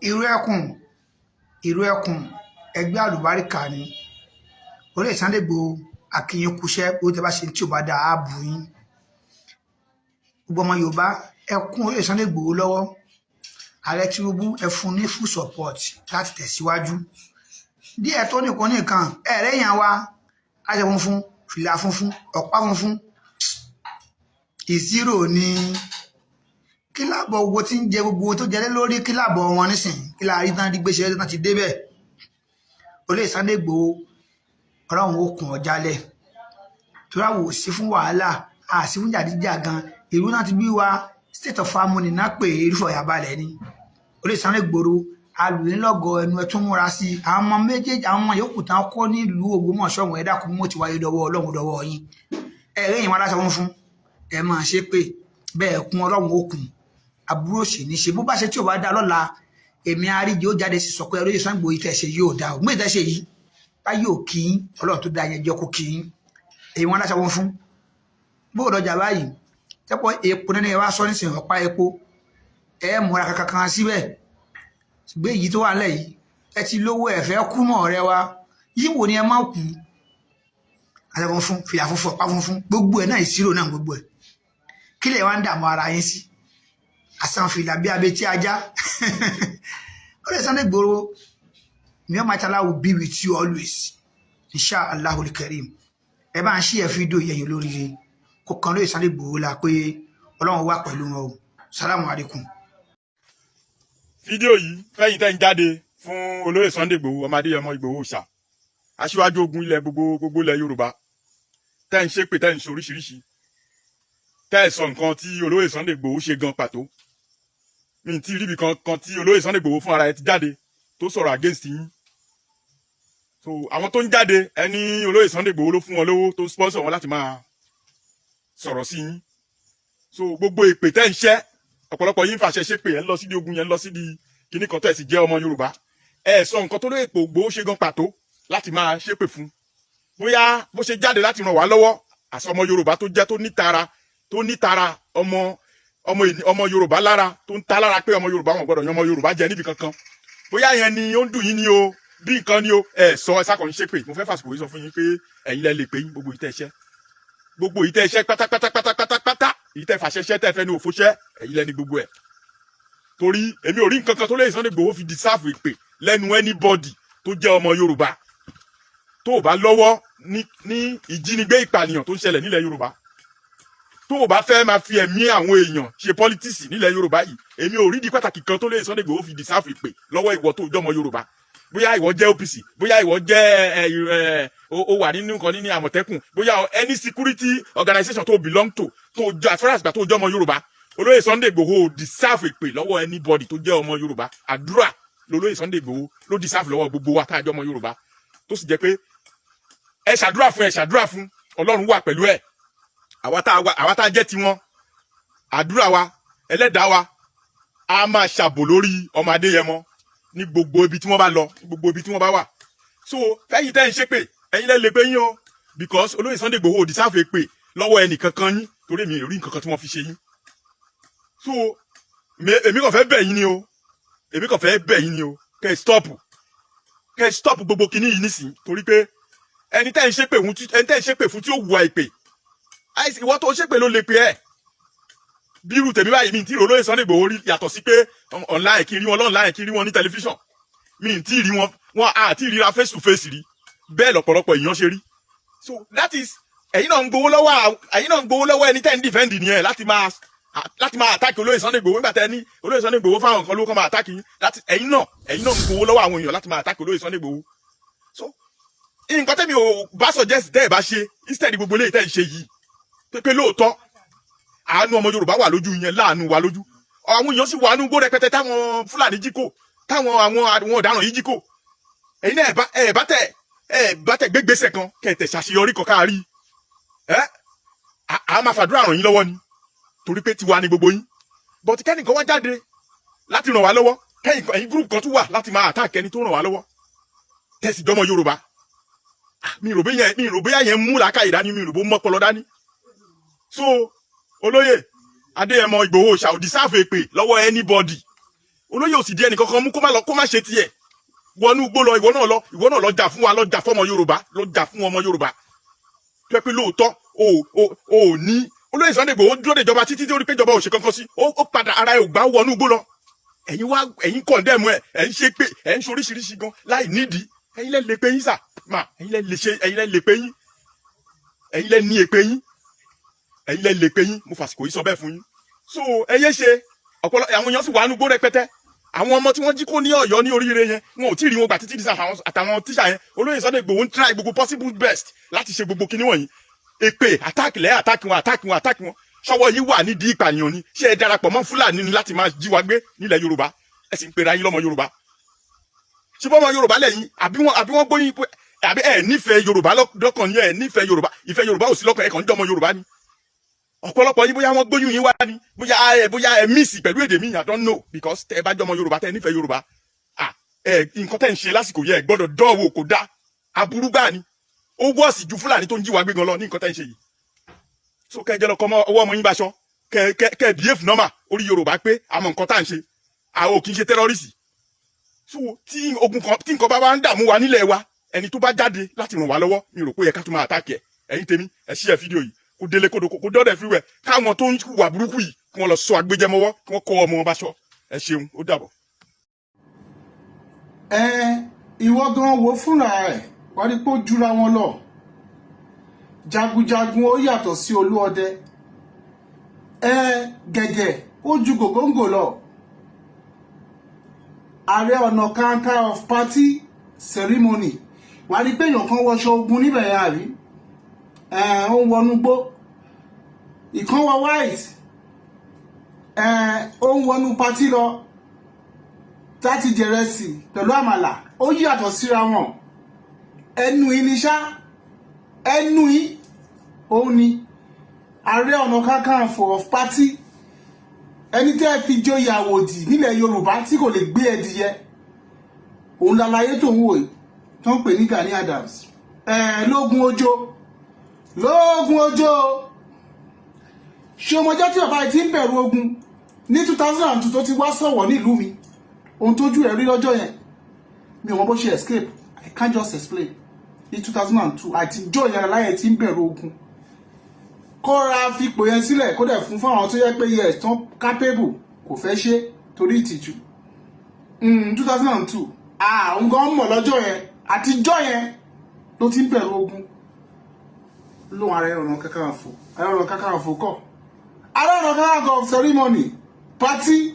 Irú ẹkùn, irú ẹkùn, ẹgbẹ́ àlùbáríkà ni. Olóyè Sunday Igboho, akínyìn kúṣẹ́ bó tẹ bá ṣe tí ò bá dáa, á bù yín. Gbogbo ọmọ Yorùbá, ẹ kún olóyè Sunday Igboho lọ́wọ́. Ààrẹ Tinubu, ẹ fún ní full support láti tẹ̀síwájú. Díẹ̀ tó nìkan nìkan ẹ̀rẹ́ yàn wá, aṣọ funfun, fìlà funfun, ọ̀pá funfun, ìṣirò ní kí láàbọ̀ owó tí ń jẹ, gbogbo tó jẹ lórí kí láàbọ̀ wọn nísìnyí, kí láàrí tán rí gbéṣẹ́ tán ti débẹ̀. Olóyè Sunday Igboho, Ọlọ́run ó kùn ọ́ jálẹ̀ torí àwò sí fún wàhálà, àsí fún jàdíjàgan. Ìlú náà ti bí wa, state of harmony náà pé irúfọ̀ ìyàbalẹ̀ ni. Olóyè Sunday Igboho, alùlélọ́gọ ẹnu ẹ tún múra sí i. Àwọn ọmọ méjèèjì, àwọn ọmọ yòókù tán kọ́ nílùú Ògbómọ̀ṣọ́ wọn, ẹ dákun, mọ́ ti wáyé dọwọ́ Ọlọ́run, dọwọ́ yín. Ẹ̀rẹ́ yìí wọn aláṣọ funfun, ẹ máa ṣe pé bẹ́ẹ̀ kún Ọlọ́run ó kún àbúrò sì ní ṣe. Bó bá ṣe tí ò bá dá lọ́la, èmi àríjì ó jáde sí sọ pé olóyè Sunday Igboho tẹ̀ ṣe yóò dá o. Mú ìtẹ́ṣe yìí báyìí ò kí yín, Ọlọ́run tó dá yẹn jẹ́ kó kí yín. Èyí wọn aláṣọ funfun, bó lọ́jà báyìí tẹ́pọ̀ epo nínú ẹ wá sọ nísìnyí, ọ̀pá epo ẹ múra kankan síbẹ̀. Ṣùgbọ́n èyí tó wà nílẹ̀ yìí, ẹ ti lówó, ẹ fẹ́ kú mọ́ ọ̀rẹ́ wa yìí wò ni ẹ má kú. Aṣọ funfun, fìlà funfun, ọ̀pá funfun, gbogbo ẹ̀ náà ìṣirò náà, gbogbo ẹ̀ kí lè wá ń dààmú ara yín sí? Àsan fìlà bí abetí ajá. Ó lè Sunday Igboho, may Almighty Allah will be with you always, insha Allahul Karim. Ẹ bá ń ṣí ẹ fídíò yẹn lórí kó kan lóye Sunday Igboho la pé Ọlọ́run wà pẹ̀lú wọn o. Salamu alaykum. Fídíò yìí fẹ́yìn tẹ́ ń jáde fún olóyè Sunday Igboho, ọmọ Adéyẹmọ Ìgbòho ṣá, aṣíwájú ogun ilẹ̀ gbogbo gbogbo ilẹ̀ Yorùbá, tẹ́ ń ṣépè, tẹ́ ń ṣe oríṣiríṣi, tẹ́ ẹ̀ sọ nǹkan tí olóyè Sunday Igboho ṣe gan pàtó. Mi ti ríbi kan tí olóyè Sunday Igboho fún ara ẹ̀ ti jáde tó sọ̀rọ̀ against yín. So àwọn tó ń jáde, ẹni olóyè Sunday Igboho ló fún wọn lówó, tó sponsor wọn láti máa sọ̀rọ̀ sí yín. So gbogbo ìpè tẹ́ ń ṣẹ́, ọ̀pọ̀lọpọ̀ yín fàṣẹ ṣépè, ẹ̀ ń lọ sídi ogun yẹn, ń lọ sídi kíní kan tó ẹ̀ sì jẹ́ ọmọ Yorùbá. Ẹ sọ nǹkan tó lóye Ìgbòho ṣe gan pàtó láti máa ṣépè fún. Bóyá bó ṣe jáde láti ràn wá lọ́wọ́ àṣọ ọmọ Yorùbá tó jẹ́, tó nítara ọmọ Yorùbá lára, tó ń ta lára pé ọmọ Yorùbá wọn gbọ́dọ̀ yan ọmọ Yorùbá jẹ níbi kankan, bóyá yẹn ni ó ń dùn yín ni o, bí nǹkan ni o. Ẹ sọ, ẹ sákàn ń ṣépè. Mo fẹ́ fàsìkò yìí sọ fún yín pé ẹ̀yin lẹ lè pé yín gbogbo ìtẹ́ iṣẹ́, gbogbo ìtẹ́ iṣẹ́ pátápátápátápátá, ìtẹ́ fàṣẹṣẹ́, tẹ́ fẹ́ ní òfóṣẹ́, ẹ̀yin lẹ ní gbogbo ẹ̀. Torí èmi ò rí nǹkan kan tó lè Sunday Igboho fi deserve ìpè lẹ́nu anybody tó jẹ́ ọmọ Yorùbá. Tó o bá lọ́wọ́ ní ìjínigbé, ìpànìyàn tó ń ṣẹlẹ̀ nílẹ̀ Yorùbá, tó o bá fẹ́ máa fi ẹ̀mí àwọn èèyàn ṣe politics nílẹ̀ Yorùbá yìí, èmi ò rí di pàtàkì kan tó lè Sunday Igboho fi deserve ìpè lọ́wọ́ ìwọ tó jọmọ Yorùbá. Bóyá ìwọ jẹ́ OPC, bóyá ìwọ jẹ́ ẹ ẹ o wà nínú nǹkan nínú Àmọ̀tẹ́kùn, bóyá any security organization tó belong to, tó jọ, as far as gbà tó jọmọ Yorùbá, olóyè Sunday Igboho deserve ìpè lọ́wọ́ anybody tó jẹ́ ọmọ Yorùbá. Àdúrà lolóyè Sunday Igboho ló deserve lọ́wọ́ gbogbo wa tá a jẹ́ ọmọ Yorùbá, tó sì jẹ́ pé ẹ ṣàdúrà fún, ẹ ṣàdúrà fún, Ọlọ́run wà pẹ̀lú ẹ̀. Àwa tá a jẹ́ tiwọn, àdúrà wa, ẹlẹ́dàá wa a máa ṣàbò lórí ọmọ Adéyẹmọ ní gbogbo ibi tí wọ́n bá lọ, ní gbogbo ibi tí wọ́n bá wà. So fẹ́yìn tẹ́ ń ṣépè, ẹ̀yin lẹ́ lè pé yín o, because olóyè Sunday Igboho ò deserve èpè lọ́wọ́ ẹnì kankan yín, torí èmi ò rí nǹkan kan tí wọ́n fi ṣe yín. So èmi kàn fẹ́ bẹ̀ yín ni o, èmi kàn fẹ́ bẹ̀ yín ni o, kẹ́ ẹ stop gbogbo kinní yìí nísìnyí, torí pé ẹni tẹ́ ń ṣépè fún tí ó wùwà ìpè, àìsí ìwọ tó ṣépè ló lè pè ẹ́. Bí irú tèmi báyìí, mi ti rí olóyè Sunday Igboho rí, yàtọ̀ sí pé online, kí n rí wọn online, kí n rí wọn ní tẹlifíṣàn. Mi ti rí wọn, wọn àti ríra face to face rí. Bẹ́ẹ̀ lọ́pọ̀lọpọ̀ èèyàn ṣe rí. So that is, ẹ̀yin náà ń gbowó lọ́wọ́ ẹni tẹ́ ń defend nìyẹn láti máa attack olóyè Sunday Igboho. Nígbà tẹ́ ní olóyè Sunday Igboho fáwọn kan ló kọ́ máa attack yín láti ẹ̀yin náà ń gbowó lọ́wọ́ àwọn èèyàn láti máa attack olóyè Sunday Igboho. So nǹkan tẹ́mi ò bá suggest tẹ́ ẹ̀ bá ṣe, instead gbogbo eléyìí tẹ́ ẹ̀ ń ṣe yìí, pé lóòótọ́ àánú ọmọ Yorùbá wà lójú yẹn, láàánú wa lójú, àwọn èèyàn sì wà nínú igbó rẹpẹtẹ táwọn Fúlàní jí kó, táwọn àwọn ọ̀daràn yìí jí kó. Ẹ̀yin náà, ẹ bá tẹ gbégbèsè kan, kẹ́ ẹ tẹ̀ ṣàṣeyọrí kan káàrí ẹ, à máa fàdúrà ràn yín lọ́wọ́ ni, torí pé tiwa ni gbogbo yín. But kẹ́nìkan wá jáde láti ràn wá lọ́wọ́, kẹ́yìn ẹ̀yin group kan tún wà láti máa attack ẹni tó ràn wá lọ́wọ́, tẹ̀sí jọmọ Yorùbá. Mi rò bóyá yẹn mú làákàyè dání, mi rò bó mọ́pọlọ dání. So olóyè Adéyẹmọ Ìgbòho ṣà ò deserve èpè lọ́wọ́ anybody. Olóyè ò sì di ẹnì kankan mú kó má lọ, kó má ṣe tiẹ̀ wọnú igbó lọ. Ìwọ náà lọ, ìwọ náà lọ jà fún wa, lọ jà fún ọmọ Yorùbá, lọ jà fún ọmọ Yorùbá tó yẹ pé lóòótọ́ o ò ní. Olóyè Sunday Igboho dúró de ìjọba títí tí ó rí pé ìjọba ò ṣe kankan sí, ó padà, ara ẹ̀ ò gbá, wọnú igbó lọ. Ẹ̀yin wá, ẹ̀yin condemn ẹ̀, ẹ̀ ń ṣe pé ẹ̀ ń ṣe oríṣiríṣi gan láì nídìí. Ẹ̀yin lẹ lè pé yín sà mà, ẹ̀yin lẹ lè ṣe, ẹ̀yin lẹ lè pé yín, ẹ̀yin lẹ ní èpè yín, ẹ̀yin lẹ lè pé yín. Mo fàsìkò yìí sọ bẹ́ẹ̀ fún yín. So ẹ yé ṣe ọ̀pọ̀lọpọ̀ àwọn èèyàn sì wà nínú igbó rẹpẹtẹ. Àwọn ọmọ tí wọ́n jí kó ní Ọ̀yọ́ ní oríire yẹn, wọn ò tí ì rí wọn gbà títí dísà. Àtàwọn tíṣà yẹn, olóyè Sunday Igboho ń try gbogbo possible best láti ṣe gbogbo kinní wọ̀nyí. Èpè, attack lẹ́ attack wọn, attack wọn, attack wọn. Ṣọwọ́ yìí wà nídìí ìpànìyàn ni? Ṣé ẹ darapọ̀ mọ́ Fúlàní ni láti máa jí wa gbé nílẹ̀ Yorùbá? Ẹ sì ń pera yín lọ́mọ Yorùbá. Ṣé bọ́mọ Yorùbá lẹ́yìn? Àbí wọ́n gbóyún pé àbí ẹ nífẹ̀ẹ́ Yorùbá lọ́kàn ni? Ẹ nífẹ̀ẹ́ Yorùbá, ìfẹ́ Yorùbá ò sí lọ́kàn, ẹ kàn ń jọmọ Yorùbá ni. Ọ̀pọ̀lọpọ̀ yín, bóyá wọ́n gbóyún yín wá ni, bóyá ẹ miss pẹ̀lú èdè mi, I don't know, because tẹ ẹ bá jọmọ Yorùbá, tẹ ẹ nífẹ̀ẹ́ Yorùbá, ah, ẹ nǹkan tẹ́ ń ṣe lásìkò yẹ, ẹ gbọ́dọ̀ dánwò, kò dá, aburú gbáà ni. Ó wọ́ọ̀sì ju Fúlàní tó ń jí wa gbé gan lọ ní nǹkan tẹ́ ń ṣe yìí. So kẹ́ ẹ jẹ́ lọ kọ́ ọwọ́ ọmọ yín bá aṣọ, kẹ́ ẹ behave normal. Orí Yorùbá pé, àmọ́ nǹkan tá à ń ṣe, àwọn ò kì í ṣe terrorist. So tí ogun kan, tí nǹkan bá wá ń dààmú wa nílẹ̀ wa, ẹni tó bá jáde láti ràn wá lọ́wọ́, mi rò pé ó yẹ ká tún máa attack ẹ̀. Ẹ̀yin tèmi, ẹ share fídíò yìí kó délé, kó doko, kó dọ́dẹ̀ everywhere, káwọn tó ń hùwà burúkú yìí, kí wọ́n lọ sọ agbẹjẹmọ́wọ́, kí wọ́n kọ́ ọmọ wọn bá ṣọ. Ẹ ṣeun, ó dàbọ̀. Ẹ ìwọ gan wo fúnra ẹ, wàá rí pé ó jura wọn lọ. Jagunjagun ó yàtọ̀ sí olúọdẹ. Ẹ gẹ̀gẹ̀ ó ju gògóńgò lọ. Ààrẹ Ọ̀nà Kakanfò of party ceremony, wàá rí pé èèyàn kan wọṣọ ogun níbẹ̀ yẹn, àrí ẹ ó ń wọnú gbó, ìkan wọ white, ẹ ó ń wọnú party lọ láti jẹrẹsì pẹ̀lú àmàlà. Ó yàtọ̀ síra wọn. Ẹnu yìí ní ṣá, ẹnu yìí òun ni Ààrẹ Ọ̀nà Kakanfò of party, ẹni tẹ́ ẹ fi joyè àwòdì nílẹ̀ Yorùbá tí kò lè gbé ẹdìyẹ, òun lálàyé tó ń wò yìí tó ń pè ní Gani Adams. Ẹ lógun ojo, lógun ojo. Ṣé ọmọjọ́ tí bàbá yìí ti ń bẹ̀rù ogun ní 2002 tó ti wá sọ̀wọ̀ nílùú mi, ohun tójú ẹ̀ rí lọ́jọ́ yẹn, mi ò mọ bó ṣe escape. I can't just explain. Ní 2002 àtijọ́ yẹn, aláyẹ̀ tí ń bẹ̀rù ogun, kóra fipò yẹn sílẹ̀, kó dẹ̀ fún fáwọn tó yẹ pé yes, tán capable, kò fẹ́ ṣe torí ìtìjú. 2002, ah, òun gan mọ̀ lọ́jọ́ yẹn. Àtijọ́ yẹn ló ti ń bẹ̀rù ogun. Lóun Ààrẹ Ọ̀nà Kakanfò, Ààrẹ Ọ̀nà Kakanfò kọ́, Ààrẹ Ọ̀nà Kakanfò ceremony party.